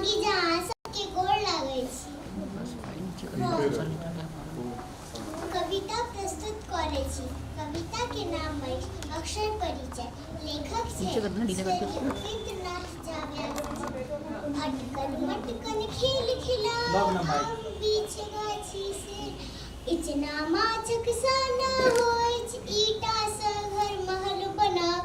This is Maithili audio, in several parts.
शिवांगी झा, अहाँ सबके गोर लागै छी। कविता प्रस्तुत करै छी। कविता के नाम अछि अक्षर परिचय। लेखक छै स्वर्गीय उपेंद्र नाथ झा व्यास जी। अटकन मटकन खेल खिलाओ आम बीछ गाछी से, इचना माछक साना होइछ, ईटा सँ घर महल बनाओ।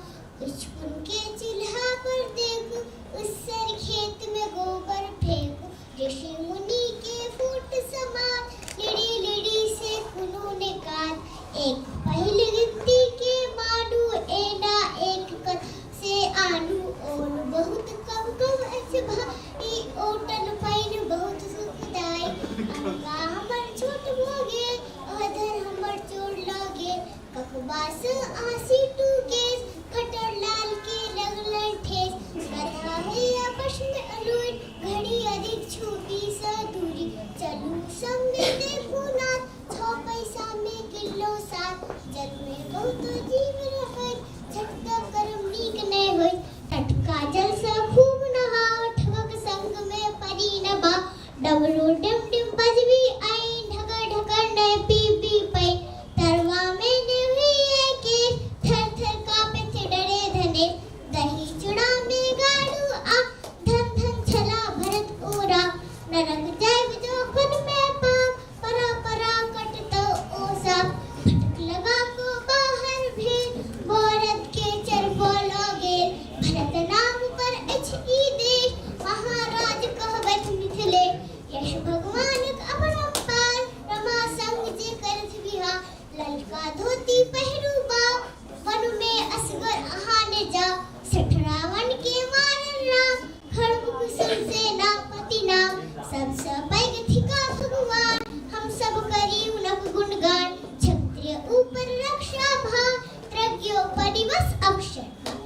उचकुन के चूल्हा पर देखू, उसर खेत में गोबर फेंकू। ऋषि मुनि के फूट समान, लिड़ी लिड़ी से कुनु निकाल। एक पहिल गिनती के मानू, एना एक कथ से आनू। ओल बहुत कम कम अछि भाई, ओटल पानि बहुत सुखदाई। अंगा हमर छोट भऽ गेल, अधर हमर चोर लऽ गेल। ककबासँ आसी टूकेश, खटर लाल के लगलन ठेस। गधा है आपस में अलूर, घड़ी अधिक छूबी स दूरी। चलू संग में देखू नाथ, 6 पैसा में किलो सात। जल में बहुत जीव रहत, झटका करम नीक नहीं होइत। टटका जल स खूब नहाओ, ठगक संग में परी नबा। डबरू डिम डिम बजबी आई, ढकर ढकर नै पीबी पई। तरवा में नेहुई केश, थर थर कांपे थे डरे धने। दही चूड़ा में गाड़ू आ, धन धन छला भरत ओरा। नरक जाइब जोखन में पाप, परा परा कटतो ओ साप। फटक लगा को बाहर भेल, भरत के चरबो लऽ गेल। भरत नाम पर अछि ई देश, महाराज कहबैत मिथिले। यश भगवानक अपरम्पार, रमा संग जे करथि बिहार। ललका धोती पहिरू बाउ, वन में असगर अहाँ ने जाउ। सठ रावण के मारल राम, खड़ग कुशल सेनापति नाम। सबसँ पैघ थिका भगवान, हम सब करी हुनक गुणगान। क्षत्रिय ऊपर रक्षा भार, प्रज्ञो परिवश अक्षर।